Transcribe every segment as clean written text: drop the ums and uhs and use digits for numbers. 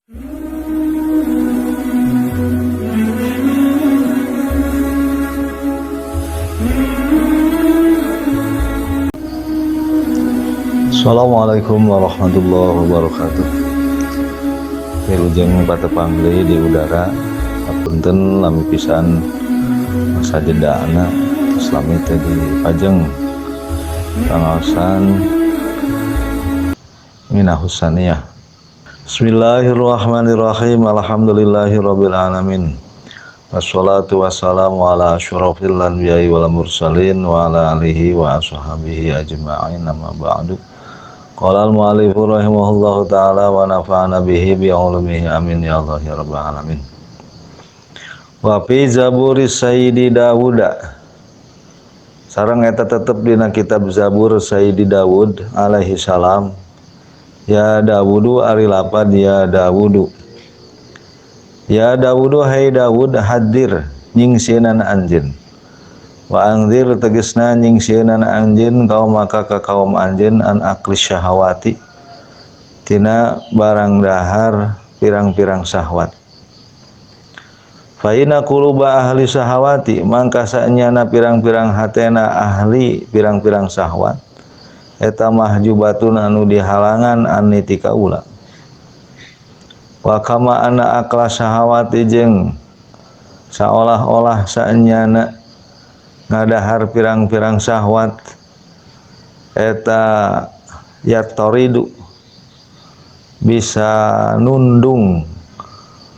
Assalamualaikum warahmatullahi wabarakatuh. Wilujeng patepang deui di udara. Hapunten lami pisan masa jedana, terus lami teh di pajeng pangaosan Minahus Saniyah. Bismillahirrahmanirrahim. Alhamdulillahirabbil alamin. Wassalatu wassalamu ala asyrafil anbiya'i wal mursalin wa ala alihi wa ashabihi ajma'in, amma ba'du. Qala al-mu'allifu rahimahullahu ta'ala wa nafa'ana bihi bi ulumihi, amin ya Allah ya rabbal alamin. Wa fi zaburi Sayyidi Dawuda, sareng eta tetep dina kitab Zabur Sayyidi Dawud alaihi salam. Ya Dawudu ari lapad ya Dawudu, ya Dawudu hai Dawud, hadir nyingsieunan anjeun, wa anzir tegesna nyingsieunan anjeun kaum maka ka kaum anjeun an akli syahawati tina barang dahar pirang-pirang syahwat. Fa inna quluba ahli syahawati mangka saenyana pirang-pirang hatena ahli pirang-pirang syahwat eta mahjubatun anu dihalangan aniti kaula. Wa kama anna akla syahawati jeung saolah-olah saenyana ngadahar pirang-pirang syahwat eta yatoridu bisa nundung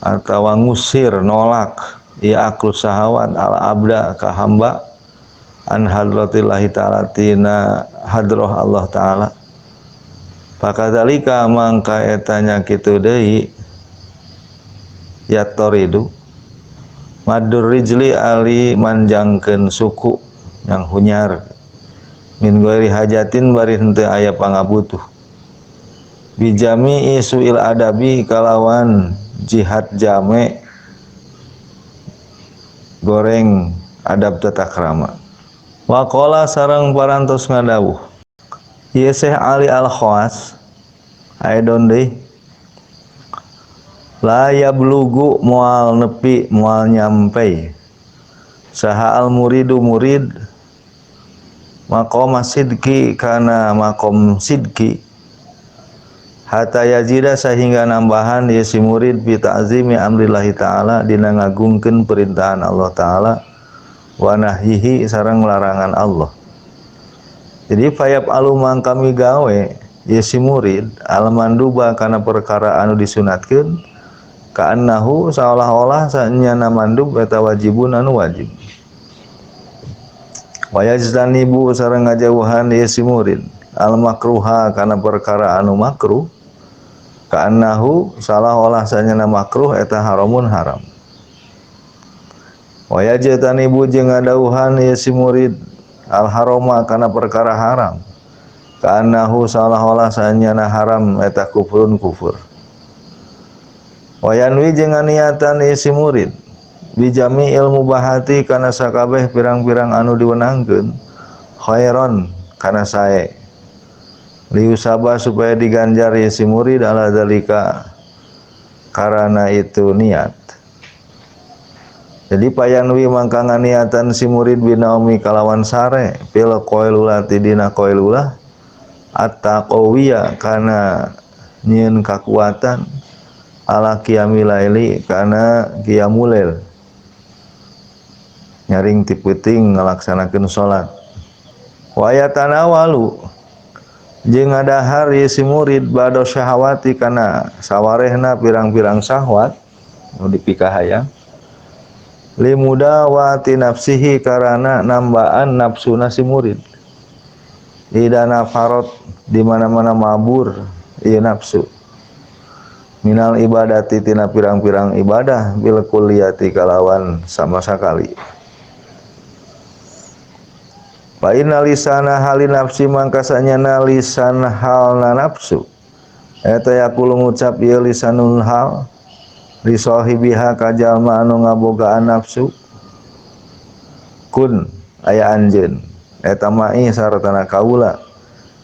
atau ngusir nolak ya aklu syahwat al abda ka hamba an hadratillahi ta'ala tina hadroh Allah ta'ala. Pakadzalika mangka etanya kitu deui yatoridu madur rijli ali manjangkeun suku yang hunyar min ghairi hajatin bari henteu aya pangabutuh bijami isuil adabi kalawan jihad jame goreng adab tata krama. Waqala sareng parantos ngadawuh ieu Syekh Ali Al-Khawas aidon deui la yablugu moal nepi moal nyampe saha al muridu murid maqam sidqi kana maqam sidqi hatta yazida sehingga nambahan ieu si murid bi ta'zimi amrillahi ta'ala dina ngagungkeun perintahan Allah ta'ala wa nahyihi sareng larangan Allah. Jadi fayab alu mangka migawe ieu si murid al manduba kana perkara anu disunatkeun ka'annahu seolah-olah sanyana mandub eta wajibun anu wajib. Wa yajtanibu sareng ngajauhan ieu si murid al makruha kana perkara anu makruh ka'annahu seolah-olah sanyana makruh eta haramun haram. Wa yajtanibu jeung ngadauhan ieu si murid al harama kana perkara haram ka'annahu seolah-olah sanyana haram eta kufrun kufur. Wayanwi jeung niatan ieu si murid bijami ilmu bahati kana sakabeh pirang-pirang anu diwenangkeun khairon kana sae liusaba supaya diganjar ieu si murid ala zalika karana itu niat. Jadi payanwi mangka niatan si murid binaumi kalawan sare fil qailulati dina qailulah at-taqawiyya kana nyieun kakuatan ala qiyamil laili kana qiyamul lail nyaring ti peuting ngalaksanakeun salat. Wa yatanawalu jeung ngadahar ieu si murid bado syahawati kana sawarehna pirang-pirang syahwat nu dipikahayang limudawati nafsihi karana nambaan nafsuna si murid ida nafarot di mana-mana mabur ieu nafsu minal ibadati tina pirang-pirang ibadah bil kulliyati kalawan sama sakali. Fa inna lisana halin nafsi mangka sanyana lisan halna nafsu eta yaqulu ngucap ieu lisanul hal li sahibiha ka jalma anu ngabogaan nafsu kun aya anjeun eta mai sartana kaula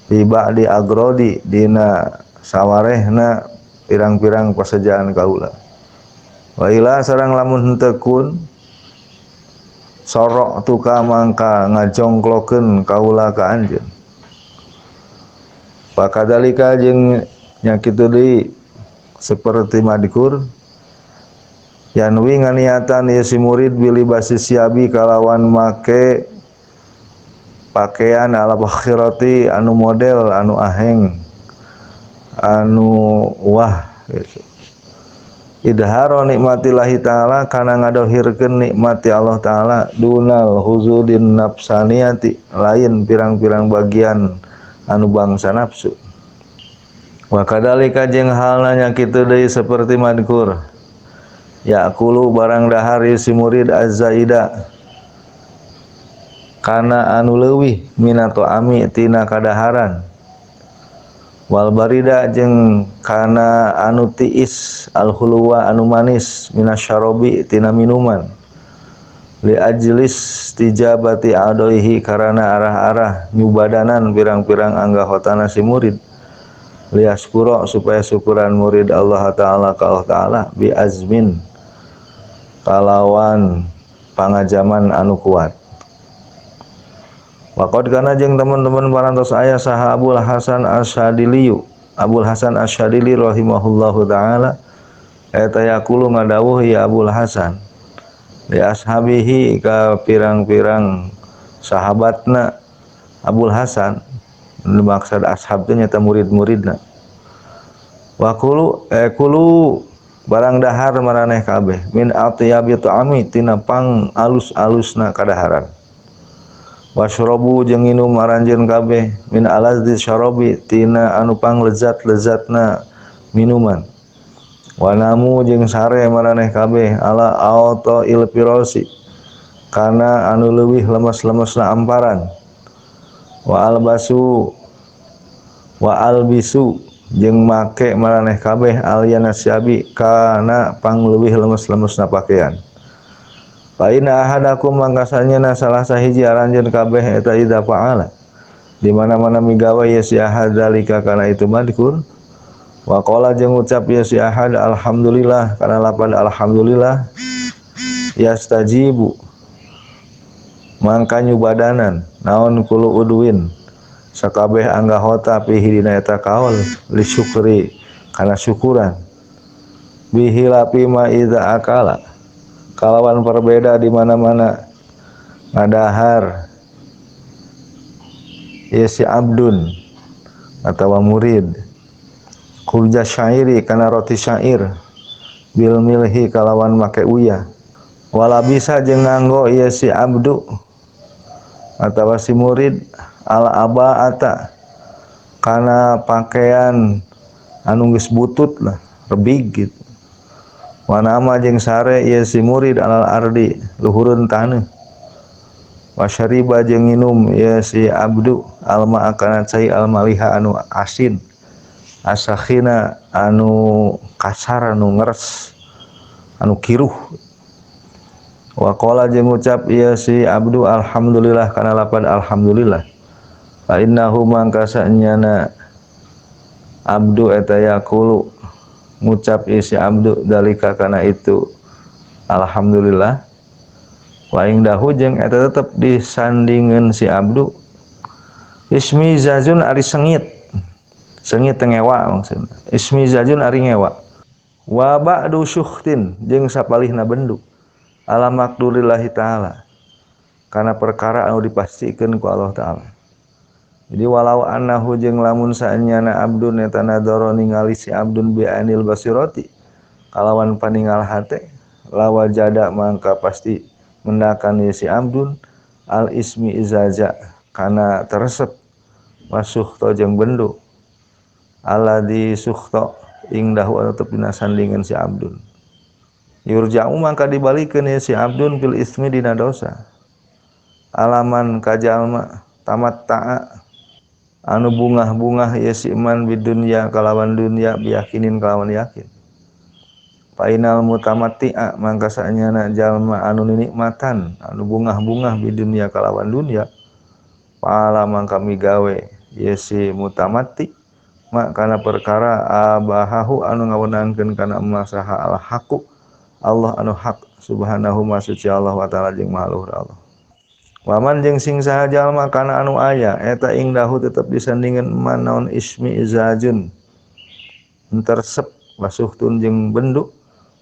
bi ba'di agrodi dina sawarehna pirang-pirang pasejaan kaula. Wa ila sareng lamun henteu kun sorok tuka mangka ngajongklokeun kaula ka anjeun. Pakadalika jeung nya kitu deui seperti madkur yanwi nganiatan ieu si murid bilih basis siabi kalawan make pakaian ala bakhirati anu model anu aheng anu wah gitu. Idharo nikmatillahi ta'ala kana ngadohirkeun nikmati Allah ta'ala dunal huzudin nafsaniyati lain pirang-pirang bagian anu bangsa nafsu. Wa kadzalika jeung halna nya kitu deui seperti madkur yaqulu barang dahar si murid azzaida kana anu leuwih minato ami tina kadaharan wal barida jeung kana anu tiis al hulwa anu manis minasyarabi tina minuman li ajlis tijabati adoihi karana arah-arah nyubadanan pirang-pirang anggahotana si murid liaskuro supaya syukuran murid Allah ta'ala ka Allah ta'ala bi azmin kalawan pangajaman anu kuat. Waqad kana jeung teman-teman parantos aya saha Abul Hasan Asy-Syadili Abul Hasan Asy-Syadili rahimahullahu taala eta yaqulu ngadawuh ya Abul Hasan li ashabihi ka pirang-pirang sahabatna Abul Hasan maksud ashab teh nyata murid-muridna wa kulu kulu barang dahar maraneh kabeh min atyabi ta'ami tina pang alus-alusna kadaharan wasyrobu jeung nginum aranjeun kabeh min alazzi syarabi tina anu pang lezat-lezatna minuman wanamu jeung sare maraneh kabeh ala auto il pirosi kana anu leuwih lemes-lemesna amparan wa albasu wa albisu jeung make maraneh kabeh alyana syabi kana pang leuwih lemes-lemesna pakaian. Fa inna ahadakum mangkasanyana salah sahiji aranjeun kabeh eta idza fa'ala di mana-mana migawe ye si ahad zalika kana itu madkur wa qala jeung ucap ye si ahad alhamdulillah kana lapan alhamdulillah yastajibu mangka nyubadanan naon kulu udwin sakabeh anggahota pihi dina eta kaol li syukri kana syukuran bihi lapi ma idza akala kalawan perbeda di mana-mana ngadahar ya si abdun atawa murid khubza syairi kana roti syair bil milhi kalawan make uyah wala bisa jeung nganggo ieu si abdu atawa si murid al abaata kana pakaian anu geus butut lah rebig gitu. Wanama jeung sare ieu si murid alal ardi luhureun taneuh wasyariba jeung nginum ieu si abdu alma kana cai almaliha anu asin asakhina anu kasar anu ngeres anu kiruh wa qala jeung ngucap ieu si abdu alhamdulillah kana lapan alhamdulillah fa innahu mangka sanyana abdu eta yaqulu ngucap isi abdu dalika kana itu alhamdulillah wa ingdahu jeung eta tetep disandingeun si abdu ismi zazun ari sengit sengit teh ngewa maksudna ismi zazun ari ngewa wa ba'du syukhtin jeung sapalihna bendu ala maqdurillahi ta'ala kana perkara anu dipastikeun ku Allah ta'ala. Jadi walau annahu jeung lamun saenyana abdun eta nadoro ningali si abdun bi anil basirati kalawan paningal hate lawajada mangka pasti mendakan si abdun al ismi izaja kana teresep wasuhto jeung bendu alladzi sukhta ing dahu anu tetep dina sandingan si abdun yurja'u mangka dibalikeun si abdun fil ismi dina dosa alaman kajalma tamatta'a anu bungah-bungah ya si iman bidunya kalawan dunya biyakinin kalawan yakin Painal mutamatti'a mangka saenyana jalma anu ninikmatan anu bungah-bungah bidunya kalawan dunya paala mangka migawe ye si mutamatti Ma kana perkara abahahu anu ngawenangkeun kana ma saha al haqu Allah anu hak subhanahu ma suci Allah wa ta'ala jeung maha luhur Allah. Waman jeung sing saha jalma kana anu aya eta ingdahu tetep disandingan man naon ismi izajun tersep wasuhtun jeung bendu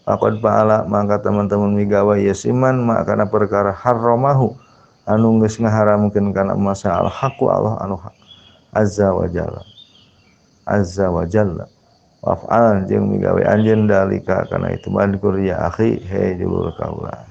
faqad fa'ala maka teman-teman migawa yasiman ma kana perkara haramahu anu geus ngaharamkeun kana masa al haqu Allah anu hak azza wa jalla. Azza wa jalla waf'al jeung migawe anjeun dalika kana itu madkur ya akhi he julur kaula.